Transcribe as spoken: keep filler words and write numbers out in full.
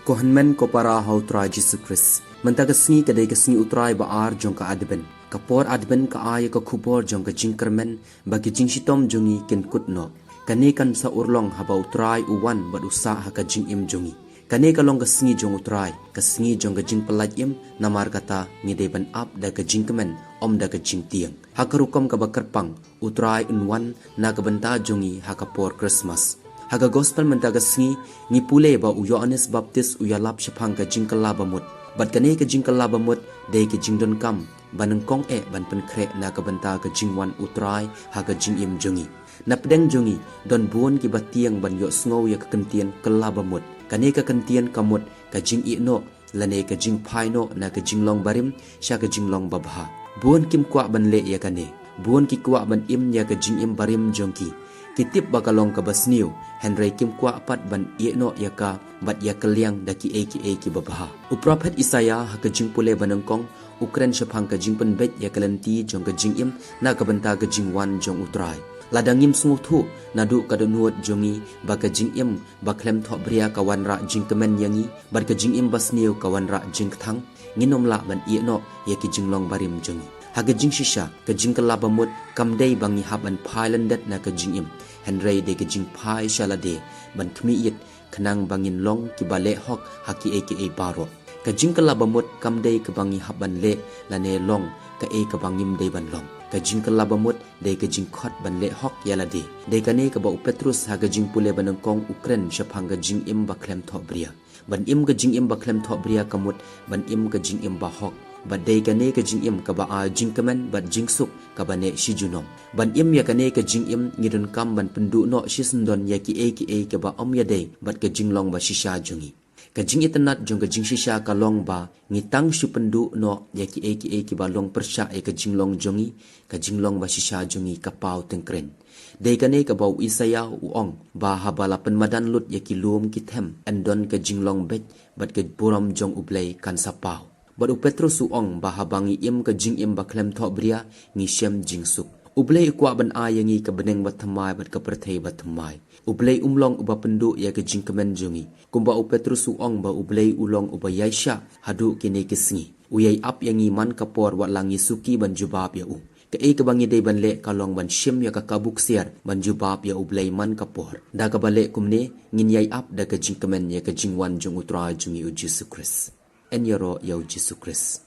Ko hynmen ko para ha U Trai Jisu Khrist. Mynta ka sngi ka dei ka sngi U Trai ba ar jong ka Advent. Ka por Advent ka ai ïa ka khubor jong ka jingkyrmen ba ki jingshitom jong ngi kin kut noh. Kane kan sa urlong haba U Trai u wan bad u sah ha ka jingim jong ngi. Kane ka long ka sngi jong U Trai, ka sngi jong ka jingpyllait im, namar kata ngi dei ban ap da ka jingkmen, ym da ka jingtieng. Ha ka rukom kaba kyrpang, U Trai un wan na ka bynta jong ngi ha ka por Christmas. Ha ka gospel mynta ka sngi, ngi pule ba u Ïoannis Baptist u ïalap shaphang ka jingkylla bamut. Bad kane ka jingkylla bamut dei ka jingdonkam ba nyngkong eh ban pynkhreh na ka bynta ka jingwan U Trai ha ka jingim jong ngi. Na pdeng jong ngi don bun kiba tieng ban ïohsngew ïa ka kyntien kylla bamut. Kane ka kyntien ka mut ka jingïehnoh lane ka jingphai noh na ka jinglong barim sha ka jinglong babha. Bun kim kwah ban leh ïa kane. Bun ki kwah ban im ïa ka jingim barim jong ki. Ki tip ba ka long kaba sniew, hynrei kim kwah pat ban ïehnoh ïa ka bad ïa kylliang da kiei kiei kiba bha. U prophet Isaïah ha ka jingpule ba nyngkong u kren shaphang ka jingpynbeit ïa ka lynti jong ka jingim na ka bynta ka jingwan jong U Trai. Lada ngim sngewthuh naduh ka dohnud jong ngi ba ka jingim ba khlem thohbria ka wanrah jingkmen ïa ngi, bad ka jingim ba sniew ka wanrah jingkthang, ngin ym lah ban ïehnoh ïa ki jinglong barim jong ngi. Ha ka jingshisha, ka jingkylla bamut kam dei ba ngi hap ban phai lyndet na ka jingim, hynrei dei ka jingphai sha lade ban khmih ïit, khnang ba ngin long kiba leh hok ha kiei kiei baroh. Ka jingkylla bamut kam dei kaba ngi hap ban leh lane long kaei kaba ngim dei ban long. Ka jingkylla bamut dei ka jingkhot ban leh hok ïa lade. Dei kane kaba u Petrus ha ka jingpule ba nyngkong u kren shaphang ka jingim ba khlem thohbria. Ban im ka jingim ba khlem thohbria ka mut ban im ka jingim ba hok. Bad dei kane ka jingim kaba ai jingkmen bad jingsuk kaba neh shi junom. Ban im ïa kane ka jingim ngi donkam ban pynduh noh shisyndon ïa kiei kiei kiba ym ïadei bad ka jinglong ba shisha jong ngi. Ka jingitynnad jong ka jingshisha ka long ba ngi tang shu pynduh noh ïa kiei kiei kiba long pyrshah ïa ka jinglong jong ngi, ka jinglong ba shisha jong ngi ka paw tyngkrein. Dei kane kaba u Isaïah u ong ba haba la pynmadan lut ïa ki lum ki them, yn don ka jinglong beit bad ka burom jong U Blei kan sa paw. Bad u Petrus u ong ba haba ngi im ka jingim ba khlem thohbria, ngi shem jingsuk. U Blei u kwah ban ai ïa ngi ka bneng bathymmai bad ka pyrthei bathymmai. U Blei um long uba pynduh ïa ka jingkmen jong ngi. Kumba u Petrus u ong ba U Blei u long uba ïaishah haduh kine ki sngi. U ïai ap ïa ngi man ka por wat la ngi suki ban jubab ïa u. Kaei kaba ngi dei ban leh ka long ban shim ïa ka kabu ksiar ban jubab ïa U Blei man ka por. Da kaba leh kumne ngin ïai ap da ka jingkmen ïa ka jingwan jong U Trai jong ngi u Jisu Khrist. Yn ïaroh ïa u Jisu Khrist.